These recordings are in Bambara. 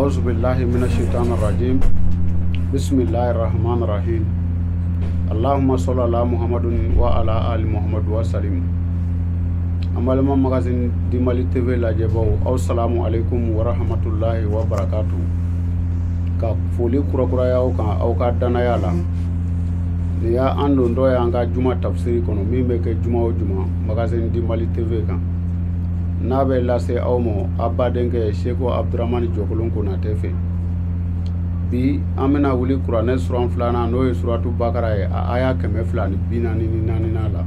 A'udhu billahi minash shaitanir rajim. Bismillahir rahmanir rahim. Allahumma salli ala Muhammadin wa ala ali Muhammad wa salim. An balima Magazine du Mali TV lajɛbaw, aw salamu alaikum wa rahmatullahi wa barakatuh. Ka foli kurakuraya aw kan aw ka danaya la. Nin y'an dontɔ ye an ka juma tafsiri kɔnɔ min bɛ kɛ juma o juma Magazine du Mali TV kan. N'a bɛ lase aw ma aw badenkɛ Seko Abdramani Jɔkolon Konatɛ fɛ. Bi an bɛna wuli kuranɛ suran filanan n'o ye suratu Bakara ye, a aya 244 la.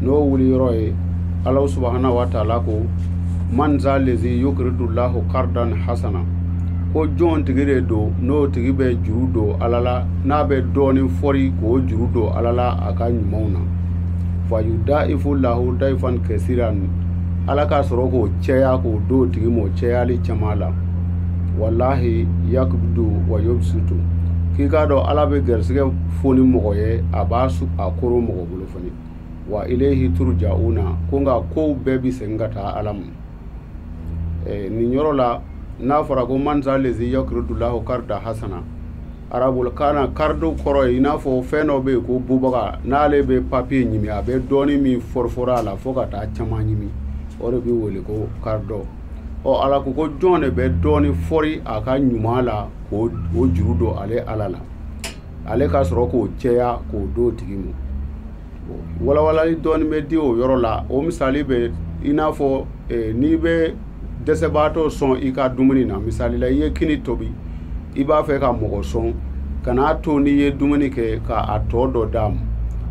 N'o wuli yɔrɔ ye Ala subahana wa taala ko man za lezi yukridullahu qardan hasana, ko jɔn tigi de don n'o tigi bɛ juru don Ala la, n'a bɛ dɔɔnin fɔri k'o juru don Ala la a ka ɲumanw na. Fayudaifu lahu daifan kasiran, Ala ka sɔrɔ k'o cɛya k'o d'o tigi ma o cɛyali caman la. Walahi yakbidu wa yubsutu, k'i k'a dɔn Ala bɛ garisɛgɛ foni mɔgɔ ye, a b'a a koro mɔgɔ bolo fana. Wa ilayhi turja'una, ko nka kow bɛɛ bi segin ka taa Ala ma. Nin yɔrɔ la n'a fɔra ko man za lezi yakridulahu qarda hasana, arabulukan na kardo kɔrɔ ye i n'a fɔ fɛn dɔ bɛ yen ko bubaga, n'ale bɛ papiye ɲimi a bɛ dɔɔnin min fɔrɔfɔrɔ a la fo ka taa caman ɲimi, o de bɛ wele ko kardo. Ɔ Ala ko ko jɔn de bɛ dɔɔnin fɔri a ka ɲuman la k'o juru don ale Ala la, ale ka sɔrɔ k'o cɛya k'o d'o tigi ma. Walawalali dɔɔnin bɛ di o yɔrɔ la. O misali bɛ i n'a fɔ n'i bɛ dɛsɛbaatɔ sɔn i ka dumuni na, misali la i ye kini tobi, i b'a fɛ ka mɔgɔ sɔn, kan'a to n'i ye dumuni kɛ k'a tɔ dɔ d'a ma,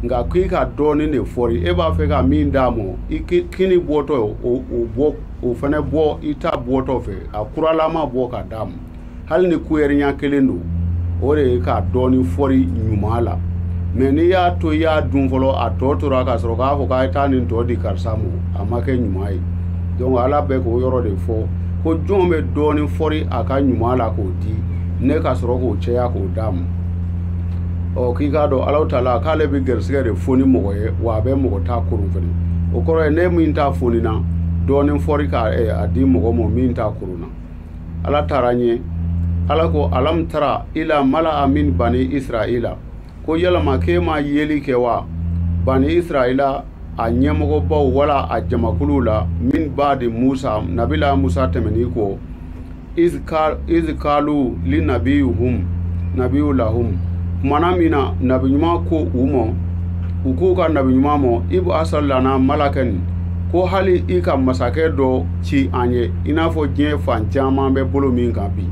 nka k'i ka dɔɔnin de fɔri, e b'a fɛ ka min d'a ma, i kini bɔtɔ o bɔ o fana bɔ i ta bɔtɔ fɛ, a kuralama bɔ ka d'a ma, hali ni kuyɛri ɲɛ kelen don, o de ye ka dɔɔnin fɔri ɲuman la. Mɛ n'i y'a to i y'a dun fɔlɔ, a tɔ tora ka sɔrɔ k'a fɔ k'a ye taa nin tɔ di karisa ma, a ma kɛ ɲuman ye. Donc Ala bɛ k'o yɔrɔ de fɔ ko jɔn bɛ dɔɔnin fɔri a ka ɲuman la k'o di, ne ka sɔrɔ k'o cɛya k'o d'a ma. Ɔ k'i k'a dɔn Alahu taala k'ale bɛ garisɛgɛ de foni mɔgɔ ye, wa a bɛ mɔgɔ ta koron fɛnɛ. O kɔrɔ ye ne min ta foni na, dɔɔnin fɔri ka a di mɔgɔ ma min ta koron na. Ala taara ɲɛ, Ala ko alam tara ila mala'a min bani Israila, ko yalama k'e ma yeli kɛ wa bani Israila a ɲɛmɔgɔbaw wala a jamakuluw la, min ba de Musa, nabila Musa tɛmɛn'i kɔ, iz kalu li nabiyuhum nabiyu lahum, kumana min na nabi ɲuman ko u ma, u k'u ka nabi ɲuman ma, ibu asalana malakan, ko hali i ka masakɛ dɔ ci an ye, i n'a fɔ diɲɛ fan caman bɛ bolo min kan bi,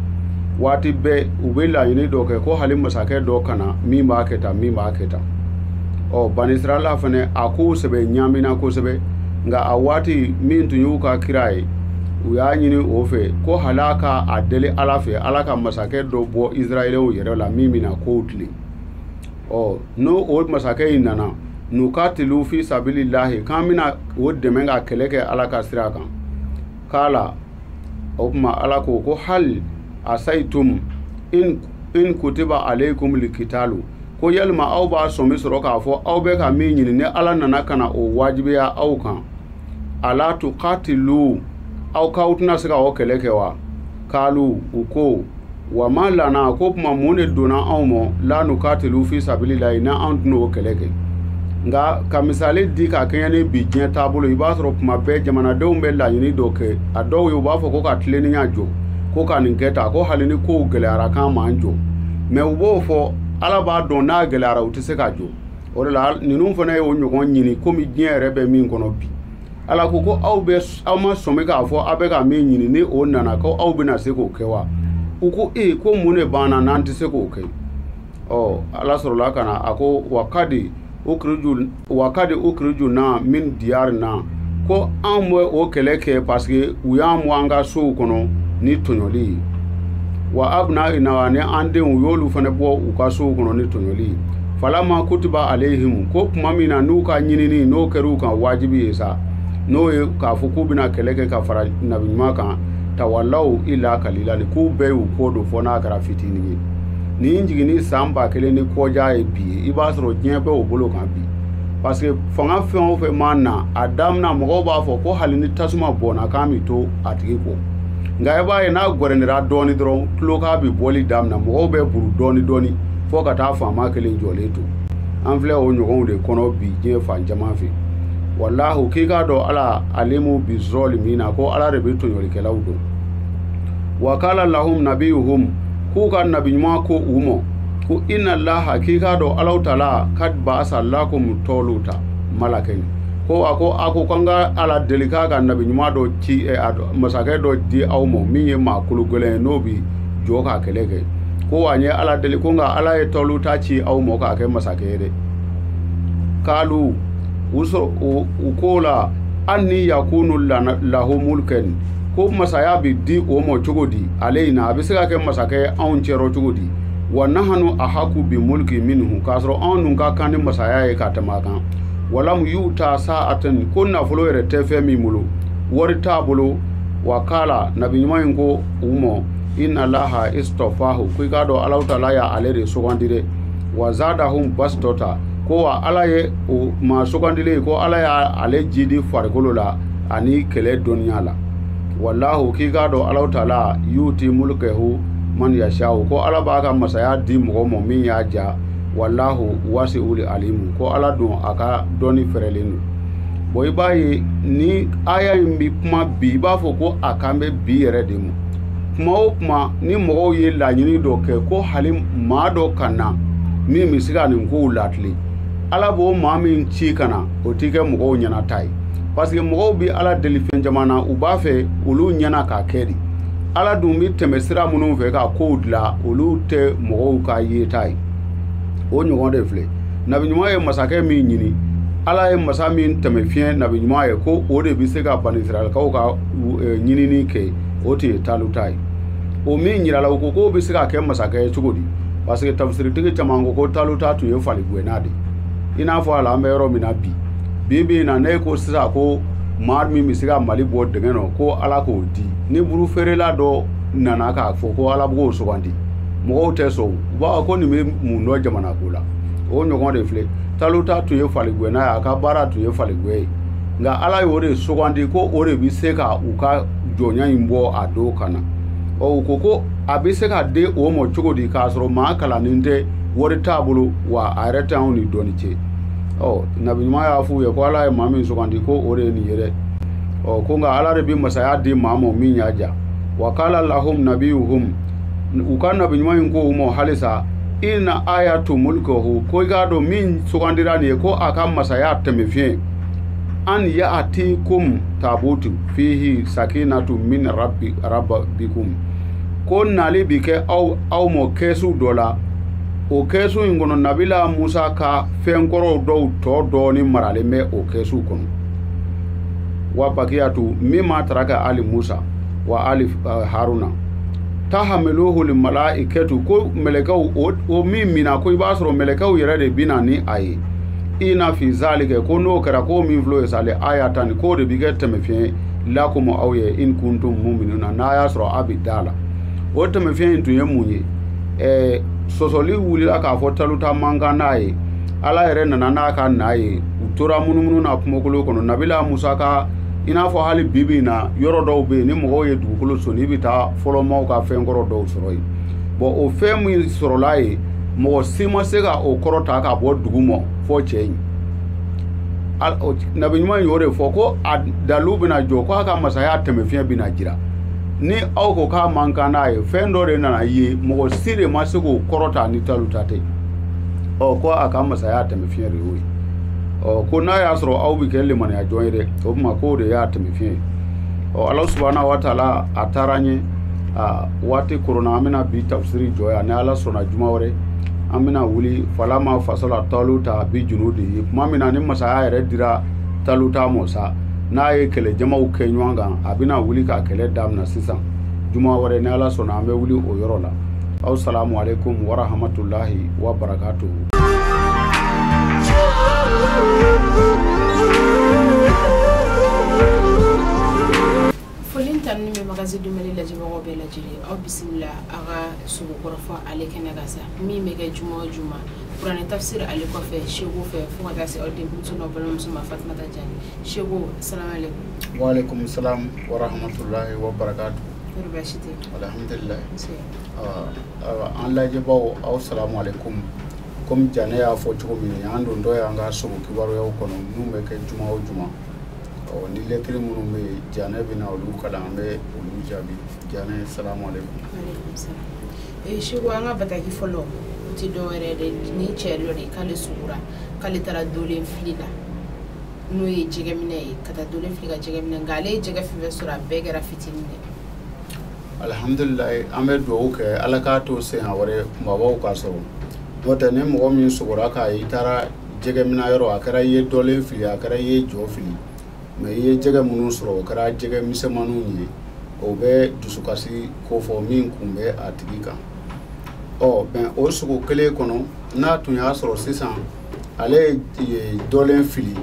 waati bɛɛ u bɛ laɲini dɔ kɛ ko hali masakɛ dɔ ka na min b'a kɛ tan, min b'a kɛ tan. Ɔ bani Israila fana a kow sɛbɛ ɲaamina kosɛbɛ, nka a waati min tun y'u ka kira ye, u y'a ɲini o fɛ ko hali a ka a deli Ala fɛ, Ala ka masakɛ dɔ bɔ Israɛlɛw yɛrɛ la min bɛna kow tilen. Ɔ n'o o masakɛ in nana, nukatilu fi sabilillahi, k'an bɛna o dɛmɛ ka kɛlɛ kɛ Ala ka sira kan. K'a o tuma Ala ko ko hali asaitum in kutiba alaykum likitalu, ko yalima aw b'a sɔmi sɔrɔ k'a fɔ aw bɛ ka min ɲini ni Ala nana ka na o wajibiya aw kan, ala tuqatilu, aw k'aw tɛna se ka o kɛlɛ kɛ wa? Kalu, u ko wa ma lana, ko tuma mun de donna anw ma la nukatilu fi sabilillahi, na anw tɛna o kɛlɛ kɛ. Nka ka misali di ka kɛɲɛ ni bi diɲɛ taabolo, i b'a sɔrɔ tuma bɛɛ jamanadenw bɛ laɲini dɔ kɛ, a dɔw ye u b'a fɔ ko ka tilennenya jɔ, ko ka nin kɛ tan, ko hali ni kow gɛlɛyara k'an m'an jɔ, mɛ u b'o fɔ Ala b'a dɔn n'a gɛlɛyara u tɛ se ka jɔ. O de la ninnu fana y'o ɲɔgɔn ɲini komi diɲɛ yɛrɛ bɛ min kɔnɔ bi. Ala ko ko aw bɛ aw ma sɔmi k'a fɔ aw bɛ ka min ɲini ni o nana ko aw bɛna se k'o kɛ wa? U ko ee ko mun de b'an na n'an tɛ se k'o kɛ? Ɔ Ala sɔrɔla ka na a ko wakadi ukiriju na min diyari na, ko an bɛ o kɛlɛ kɛ parce que u y'an bɔ an ka sow kɔnɔ ni tɔɲɔli ye. Wa abna ina ni an denw u y'olu fana bɔ u ka sow kɔnɔ ni tɔɲɔli ye. Falama kutiba alayhim, ko tuma min na n'u ka ɲinini n'o kɛra u kan wajibi ye sa, n'o ye k'a fɔ k'u bɛna kɛlɛ kɛ ka fara nabi ɲuman kan, tawalaw ila kalila, ni k'u bɛɛ y'u kɔ don fɔ n'a kɛra fitinin ye. Nin jiginni san 1000 ni kɔja ye bi ye, i b'a sɔrɔ diɲɛ bɛ o bolo kan bi, parce que fanga fɛn o fɛn ma na a daminɛ mɔgɔw b'a fɔ ko hali ni tasuma bɔnna k'an bɛ to a tigi kɔ. Nka i b'a ye n'a gɛrɛndira dɔɔni dɔrɔn tulo k'a bɛ bɔli daminɛ, mɔgɔw bɛ buru dɔɔni dɔɔni fo ka taa faama kelen jɔlen to. An filɛ o ɲɔgɔnw de kɔnɔ bi diɲɛ fan caman fɛ. Walahu k'i k'a dɔn ala alimu bi zolimina, ko ala de bɛ tɔɲɔlikɛlaw dɔn. Wa kala lahum nabiyuhum, k'u ka nabi ɲuman ko u ma ko inna laha, k'i k'a dɔn alaw tala kad ba'asa lakum toluta malakin, ko a ko k'an ka ala deli k'a ka nabi ɲuman dɔ ci, masakɛ dɔ di aw ma min ye maa kolo gɛlɛn ye n'o bi jɔ k'a kɛlɛ kɛ. Ko wa n ye ala deli ko nka ala ye toluta ci aw ma k'a kɛ masakɛ ye dɛ. Kalu u ko la anni yakunu lahu mulken, ko masaya bɛ di o ma cogo di ale in na, a bɛ se ka kɛ masakɛ anw cɛrɔ cogo di? Wa nahanu ahaku bi mulki minhu, k'a sɔrɔ anw dun ka kan ni masaya ye ka tɛmɛ a kan. Walam yuta sa'atan, ko nafolo yɛrɛ tɛ fɛn min bolo, wari t'a bolo. Wa kala nabi ɲuman in ko u ma inna laha istafahu, ko i k'a dɔn alaw tala y'ale de sugandi dɛ. Wa zadahum bastota, ko wa ala ye o maa sugandilen, ko ala y'ale jidi farikolo la ani kɛlɛ dɔnniya la. Walahu k'i k'a dɔn alaw tala yuti mulkahu man yashau, ko ala b'a ka masaya di mɔgɔ ma min y'a ja. Walahu wasi'ul alimu, ko ala dun a ka dɔnni fɛrɛlen don. Bon i b'a ye ni aya in bɛ kuma bi, i b'a fɔ ko a kan bɛ bi yɛrɛ de ma. Kuma o kuma ni mɔgɔw ye laɲini dɔ kɛ ko hali maa dɔ ka na min bɛ se ka nin kow latilen, ala b'o maa min ci ka na o t'i kɛ mɔgɔw ɲɛna ta ye. Parce que mɔgɔw bɛ ala deli fɛn caman na, u b'a fɛ olu ɲɛna k'a kɛ de. Ala dun bɛ tɛmɛ sira minnu fɛ ka kow dilan, olu tɛ mɔgɔw ka yeta ye. O ɲɔgɔn de filɛ, nabi ɲuman ye masakɛ min ɲini, ala ye masa min tɛmɛ fiɲɛ nabi ɲuman ye ko o de bɛ se ka banisiralikaw ka ɲinini kɛ, o tun ye taluta ye. O min yirala, u ko k'o bɛ se ka kɛ masakɛ ye cogo di? Parce que tafsiritigi caman ko ko taluta tun ye faligɛnna de ye. I n'a fɔ a la an bɛ yɔrɔ min na bi, bi bi in na ne ko sisan ko maa min bɛ se ka Mali bɔ dingɛ nɔ ko ala k'o di, ni buru feerela dɔ nana k'a fɔ ko ala b'o sugandi, mɔgɔw tɛ sɔn, u b'a fɔ ko nin bɛ mun dɔn jamana ko la. O ɲɔgɔn de filɛ, taluta tun ye faligɛnna ye, a ka baara tun ye faligɛ ye, nka ala y'o de sugandi ko o de bɛ se ka u ka jɔnya in bɔ a don ka na. Ɔ u ko ko a bɛ se ka di o ma cogo di k'a sɔrɔ maa kalannen tɛ, wari t'a bolo, wa a yɛrɛ tɛ anw ni dɔnni cɛ. Ɔ nabi ɲuman y'a f'u ye ko ala ye maa min sugandi ko o de ye nin ye dɛ. Ɔ ko nka ala de bɛ masaya di maa ma min y'a ja. Wa kala lahum nabiyuhum, u ka nabi ɲuman in ko u ma halisa inna ayatu mulkuhu, ko i k'a dɔn min sugandira nin ye ko a ka masaya tɛmɛ fiɲɛ, an ya'atikum tabutu fihi sakinatu min rabbi rabbikum, ko nali bi kɛ aw ma kɛsu dɔ la, o kɛsu in kɔnɔ nabila Musa ka fɛnkɔrɔw dɔw tɔ dɔɔni maralen bɛ o kɛsu kɔnɔ. Wa bakiyatu mimma taraka ali Musa wa ali Haruna tahamiluhu lil malaikatu, ko mɛlɛkɛw o min mina ko i b'a sɔrɔ mɛlɛkɛw yɛrɛ de bɛ na ni a ye. Ina fi zalika, ko n'o kɛra ko min filɛ o ye sale ayatan, k'o de bɛ kɛ tɛmɛfiɲɛ lakum aw ye in kuntum mu'minuna, n'a y'a sɔrɔ a bɛ da la. O tɛmɛfiɲɛ in tun ye mun ye? Sɔsɔli wulila k'a fɔ taluta man kan n'a ye, ala yɛrɛ nana n'a ka na ye, u tora munumunu na kungokolo kɔnɔ. Nabila Musa ka i n'a fɔ hali bi bi in na yɔrɔ dɔw bɛ yen ni mɔgɔw ye dugukolo sɔn i bɛ taa fɔlɔmaw ka fɛnkɔrɔ dɔw sɔrɔ yen. Bon o fɛn min sɔrɔla yen, mɔgɔ si ma se ka o kɔrɔ ta k'a bɔ dugu ma fɔ cɛ in. Nabi ɲuman y'o de fɔ ko a dalu bɛna jɔ, ko a ka masaya tɛmɛ fiɲɛ bɛna jira. Ni aw ko k'a man kan n'a ye, fɛn dɔ de nana ye, mɔgɔ si de ma se k'o kɔrɔ ta ni taluta tɛ. Ɔ ko a ka masaya tɛmɛ fiɲɛ de y'o ye. Ɔ ko n'a y'a sɔrɔ aw bɛ kɛ limaniya jɔn ye dɛ, o tuma k'o de y'a tɛmɛ fiɲɛ ye. Ɔ ala subahana wa taala a taara ɲɛ, a waati koronna, an bɛna bi tafsiri jɔ yan. Ni ala sɔnna juma wɛrɛ an bɛna wuli falama fasala taluta bi junu de ye. Tuma min na ni masaya yɛrɛ dira taluta ma sa, n'a ye kɛlɛ jamaw kɛ ɲɔgɔn kan, a bɛna wuli ka kɛlɛ daminɛ sisan. Juma wɛrɛ ni ala sɔnna an bɛ wuli o yɔrɔ la. Aw salamu aleykum wa rahmatulahi wa barakatuhu. Foli tanuni bɛ Magazine du Mali lajɛbagaw bɛɛ lajɛlen, aw bisimila aw ka sogo kɔrɔfɔ ale kɛnɛ kan sa, min bɛ kɛ juma o juma kuranɛ tafsir ale kɔfɛ Seko fɛ fo ka taa se aw denmuso n'aw balimamuso ma Fatumata Jani. Seko, salamu aleykum. Wa aleykum salam wa rahmatulahi wa barakatuhu. Baasi tɛ. Alhamdulilayi. An lajɛbaw, aw salamu aleykum. Komi Janɛ y'a fɔ cogo min, an dontɔ y'an ka sogo kibaruyaw kɔnɔ minnu bɛ kɛ juma o juma. Ɔ ni lɛtiri minnu bɛ yen, Janɛ bɛna olu kalan, an bɛ olu jaabi. Janɛ, salamu aleykum. Aleykum salam. Seko, an ka bataki fɔlɔ o tɛ dɔwɛrɛ de ni cɛ dɔ de k'ale sugora, k'ale taara dolen fili la, n'o ye jɛgɛminɛ ye, ka taa dolen fili ka jɛgɛminɛ, nka ale ye jɛgɛ fɛn fɛn sɔrɔ, a bɛɛ kɛra fitinin de. Alhamdulilayi, an bɛ dugawu kɛ Ala k'a to senɲɛ wɛrɛ kunbabaw ka sɔrɔ. N'o tɛ, ni mɔgɔ min sogora k'a ye i taara jɛgɛminɛ yɔrɔ, a kɛra i ye dɔlen fili, a kɛra i ye jɔ fili, mɛ i ye jɛgɛ minnu sɔrɔ, o kɛra jɛgɛ misɛnmaninw ye, o bɛ dusukasi kofɔ min kun bɛ a tigi kan. Ɔ bɛn o sogo kelen kɔnɔ, n'a tun y'a sɔrɔ sisan ale ye dɔlen fili,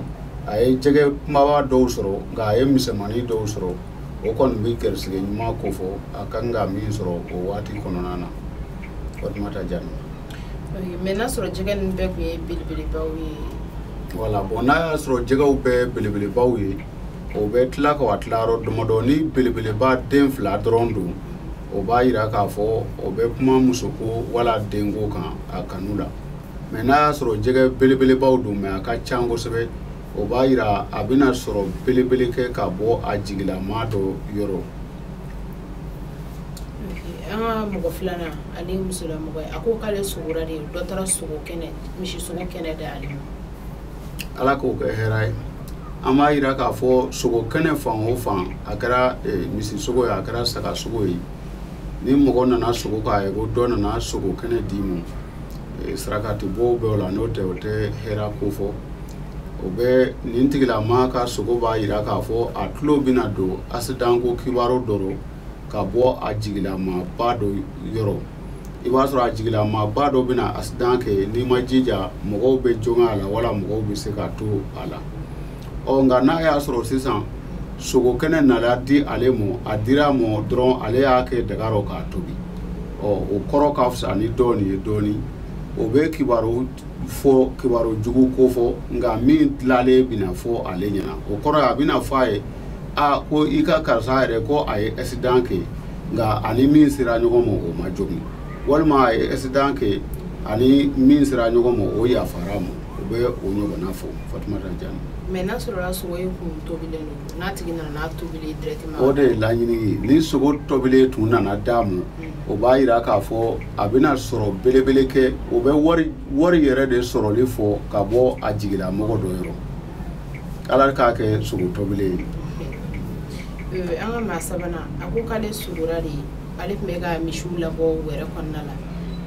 a ye jɛgɛ kumaba dɔw sɔrɔ, nka a ye misɛnmanin dɔw sɔrɔ, o kɔni bɛ garisigɛ ɲuman kofɔ a kan ka min sɔrɔ o waati kɔnɔna na. Fatumata Jani. Mais n'a sɔrɔ jɛgɛ ninnu bɛɛ tun ye belebelebaw ye? Voilà, bon, n'a y'a sɔrɔ jɛgɛw bɛɛ belebelebaw ye, o bɛ tila ka tilayɔrɔ damadɔ. Ni belebeleba den fila dɔrɔn don, o b'a yira k'a fɔ o bɛ kuma musoko wala denko kan a kanu la. Mais n'a y'a sɔrɔ jɛgɛ belebelebaw don, mais a ka ca kosɛbɛ, o b'a yira a bɛna sɔrɔ belebele kɛ ka bɔ a jigilama dɔ yɔrɔ. An ka mɔgɔ filanan, ale ye musolamɔgɔ ye, a ko k'ale sogora de, dɔ taara sogo kɛnɛ, misi sogo kɛnɛ da ale ma. Ala k'o kɛ hɛrɛ ye. An b'a yira k'a fɔ sogo kɛnɛ fan o fan, a kɛra misi sogo ye, a kɛra saga sogo ye, ni mɔgɔ nana sogo k'a ye ko dɔ nana sogo kɛnɛ d'i ma, sarakati bɔ bɛ o la. N'o tɛ, o tɛ hɛrɛ ko fɔ. O bɛ nin tigilama ka sogo b'a yira k'a fɔ a tulo bɛna don asidan ko kibaru dɔ rɔ ka bɔ a jigilamaba dɔ yɔrɔ. I b'a sɔrɔ a jigilamaba dɔ bɛna asidan kɛ, n'i ma jija, mɔgɔw bɛ joŋa a la wala mɔgɔw bɛ se ka to a la. Ɔ nka n'a y'a sɔrɔ sisan sogo kɛnɛ nana di ale ma, a dira a ma dɔrɔn, ale y'a kɛ daga rɔ k'a tobi, ɔ o kɔrɔ ka fisa ni dɔ nin ye dɔɔnin. O bɛ kibaru fɔ, kibaru jugu ko fɔ, nka min tilalen bɛna fɔ ale ɲɛna, o kɔrɔ ye a bɛna fɔ a ye a ko i ka karisa yɛrɛ ko a ye accident kɛ, nka ani min sera ɲɔgɔn ma, o ma jogin, walima a ye accident kɛ, ani min sera ɲɔgɔn ma, o yafara ma. O bɛ o ɲɔgɔnna fɔ. Fatumata Jani. Mais n'a sɔrɔla sogo in kun tobilen don, n'a tigi nana n'a tobilen directement? O de ye laɲini ye. Ni sogo tobilen tun nana d'a ma, o b'a yira k'a fɔ a bɛna sɔrɔ belebele kɛ. O bɛ wari yɛrɛ de sɔrɔli fɔ ka bɔ a jigilamɔgɔ dɔ yɔrɔ. Ala k'a kɛ sogo tobilen ye. An ka maa sabanan, a ko k'ale sogora de, ale tun bɛ ka misiw labɔ wɛrɛ kɔnɔna la,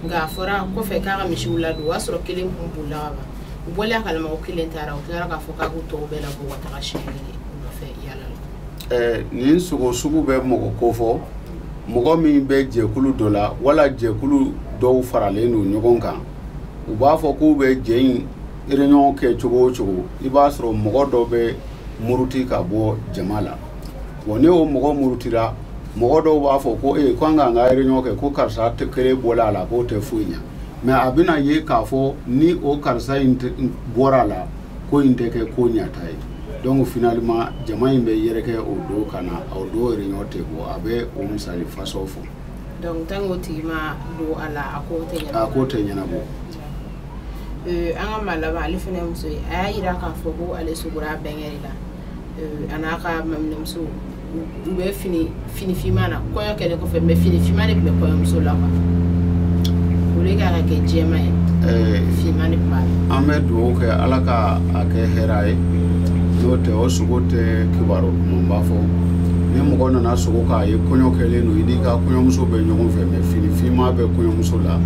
nka a fɔra kɔfɛ k'a ka misiw ladon, o y'a sɔrɔ kelen kun bolila ka ban. U bɔlen a kalama ko kelen taara, u tilara k'a fɔ k'a k'u tɔw bɛɛ labɔ ka taga siɲɛ kelen u nɔfɛ yala la. Nin sogo sugu bɛ mɔgɔ kofɔ, mɔgɔ min bɛ jɛkulu dɔ la wala jɛkulu dɔw faralen don ɲɔgɔn kan. U b'a fɔ k'u bɛ jɛ in réunion kɛ cogo o cogo, i b'a sɔrɔ mɔgɔ dɔ bɛ muruti ka bɔ jama la. Bon, ni o mɔgɔ murutira, mɔgɔ dɔw b'a fɔ ko ee, ko an k'an ka réunion kɛ, ko karisa kelen bɔla a la, k'o tɛ foyi ɲɛ. Mais a bɛna ye k'a fɔ ni o karisa in bɔra a la, ko in tɛ kɛ ko ɲata ye. Donc finalement jama in bɛ yɛrɛkɛ o don ka na, o don réunion tɛ bɔ. A bɛ o misali fasɔn fɔ. Donc tant que o tigi ma don a la, a ko tɛ ɲɛnabɔ. A ko tɛ ɲɛnabɔ. An ka maa laban, ale fana ye muso ye, a y'a yira k'a fɔ ko ale sogora a bɛnkɛ de la, a n'a ka maminɛmuso, u bɛ fini finman na kɔɲɔ kɛlen kɔfɛ, mais fini finman de tun bɛ kɔɲɔmuso la quoi, o de kan ka kɛ jɛman ye, finman de tun b'a la. An bɛ dugawu kɛ Ala ka a kɛ hɛrɛ ye. N'o tɛ, o sogo tɛ kibaru dumanba fɔ. Ni mɔgɔ nana sogo k'a ye kɔɲɔ kɛlen don, i n'i ka kɔɲɔmuso bɛ ɲɔgɔn fɛ, mais fini finman bɛ kɔɲɔmuso la,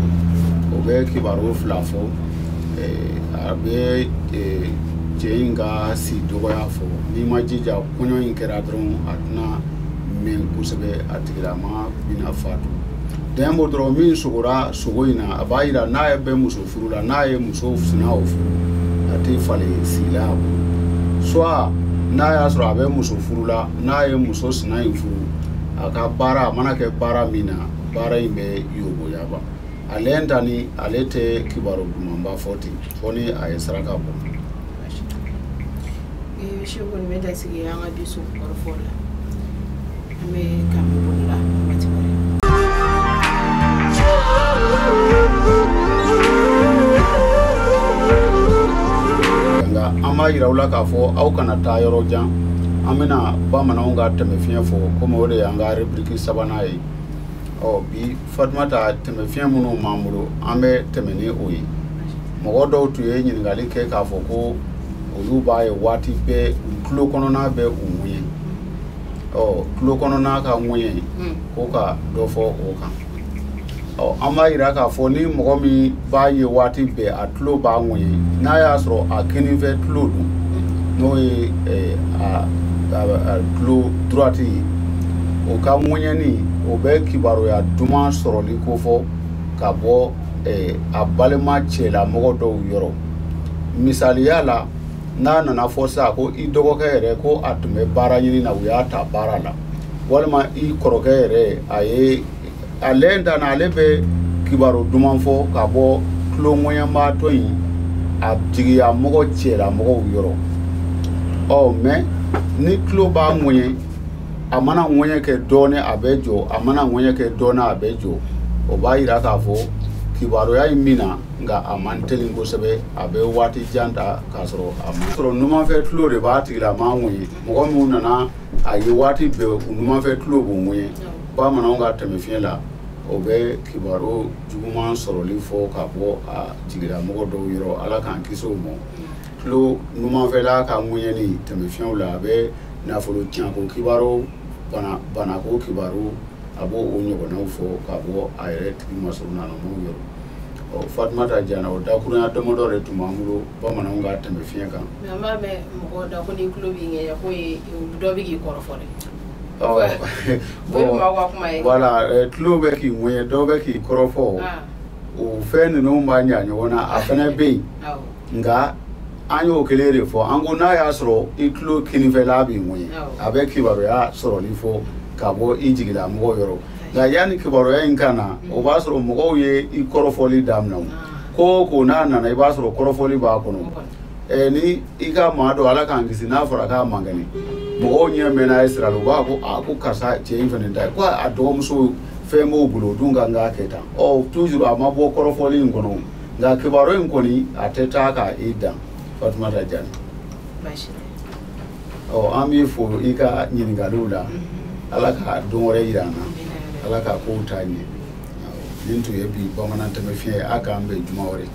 o bɛ kibaru fila fɔ. A bɛ cɛ in ka si dɔgɔya fɔ. N'i ma jija, kɔɲɔ in kɛra dɔrɔn, a tɛna mɛn kosɛbɛ, a tigilama bɛna fatu. Den bɔ dɔrɔn min sogora sogo in na, a b'a yira n'a ye bɛ muso furu la, n'a ye muso sina o furu, a tɛ falen si la a bolo. Soit n'a y'a sɔrɔ a bɛ muso furu la, n'a ye muso sina in furu, a ka baara a mana kɛ baara min na, baara in bɛ yoboyaba. Ale ta ni ale tɛ kibaru dumanba fɔ ten, fɔ ni a ye saraka bɔ. Seku, nin bɛ dan sigi an ka bi sogo kɔrɔfɔ la. An bɛ k'an bɛ bolo la. b'a yira aw la k'a fɔ aw kana taa yɔrɔ jan, an bɛna bamananw ka tɛmɛfiɲɛ fɔ, komi o de y'an ka rubrique sabanan ye. Ɔ bi Fatumata, tɛmɛfiɲɛ minnu b'an bolo, an bɛ tɛmɛ ni o ye. Mɔgɔ dɔw tun ye ɲininkali kɛ k'a fɔ ko olu b'a ye waati bɛɛ u tulo kɔnɔna bɛ u ŋuɲɛ. Ɔ tulo kɔnɔna ka ŋuɲɛ, ko ka dɔ fɔ o kan. Ɔ an b'a yira k'a fɔ ni mɔgɔ min b'a ye waati bɛɛ a tulo b'a ŋuɲɛ, n'a y'a sɔrɔ a kinifɛ tulo don, n'o ye a tulo droite ye, o ka ŋuɲɛni o bɛ kibaruya duman sɔrɔli kofɔ ka bɔ a balima cɛlamɔgɔ dɔw yɔrɔ. Misaliya la, n'a nana fɔ sisan ko i dɔgɔkɛ yɛrɛ ko a tun bɛ baara ɲini na, u y'a ta baara la, walima i kɔrɔkɛ yɛrɛ a ye ale dan, ale bɛ kibaru duman fɔ ka bɔ tulo ŋuɲɛbaatɔ in a jigiya mɔgɔ cɛlamɔgɔw yɔrɔ. Ɔ mɛ ni tulo b'a ŋuɲɛ, a mana ŋuɲɛ kɛ dɔɔnin a bɛ jɔ, a mana ŋuɲɛ kɛ dɔɔnin a bɛ jɔ, o b'a yira k'a fɔ kibaruya in min na, nka a man teli kosɛbɛ, a bɛ waati jan ta k'a sɔrɔ a ma sɔrɔ. Numanfɛ tulo de b'a tigilama ŋuɲɛ. Mɔgɔ minnu nana a ye waati bɛɛ u numanfɛ tulo b'u ŋuɲɛ, bamananw ka tɛmɛfiɲɛ la, o bɛ kibaru juguman sɔrɔli fɔ ka bɔ a jigilamɔgɔ dɔw yɔrɔ. Ala k'an kisi o ma. Tulo numanfɛla ka ŋuɲɛni tɛmɛfiɲɛw la, a bɛ nafolo tiɲɛko kibaru, banako kibaru, a b'o o ɲɔgɔnnaw fɔ ka bɔ a yɛrɛ tigi masurunna na m'o yɔrɔ. Ɔ Fatumata Jana, o dakurunya damadɔ de tun b'an bolo bamananw ka tɛmɛ fiɲɛ kan. Mais an b'a mɛn mɔgɔw da ko n'i tulo b'i ŋɛɲɛ ko ye dɔ bɛ k'i kɔrɔfɔ dɛ. O ye maaw ka kuma ye. Voilà, tulo bɛ k'i ŋɛɲɛ, dɔ bɛ k'i kɔrɔfɔ. O fɛn ninnu b'a ɲa ɲɔgɔn na, a fana bɛ yen. Nka an y'o kelen de fɔ, an ko n'a y'a sɔrɔ i tulo kinifɛla b'i ŋɛɲɛ, a bɛ kibaruya sɔrɔli fɔ ka bɔ i jigilamɔgɔ yɔrɔ. Nka yanni kibaruya in ka na, o b'a sɔrɔ mɔgɔw ye i kɔrɔfɔli daminɛ. O ko o ko n'a nana, i b'a sɔrɔ kɔrɔfɔli b'a kɔnɔ. Ni i ka maa dɔ, Ala k'an kisi, n'a fɔra k'a man kɛnɛ, mɔgɔw ɲɛ mɛnna a ye sira la, u b'a ko a ko karisa cɛ in fana ta ye, ko a dɔgɔmuso fɛn b'o bolo, o dun kan k'a kɛ tan. Ɔ toujours a ma bɔ kɔrɔfɔli in kɔnɔ, nka kibaruya in kɔni a tɛ taa ka i dan. Fatumata Jani, ɔ an b'i fo i ka ɲininkaliw la. Ala ka don wɛrɛ yira an na, Ala ka kow taa ɲɛ. Nin tun ye bi bamanan tɛmɛ fiɲɛ ye. A k'an bɛn juma wɛrɛ.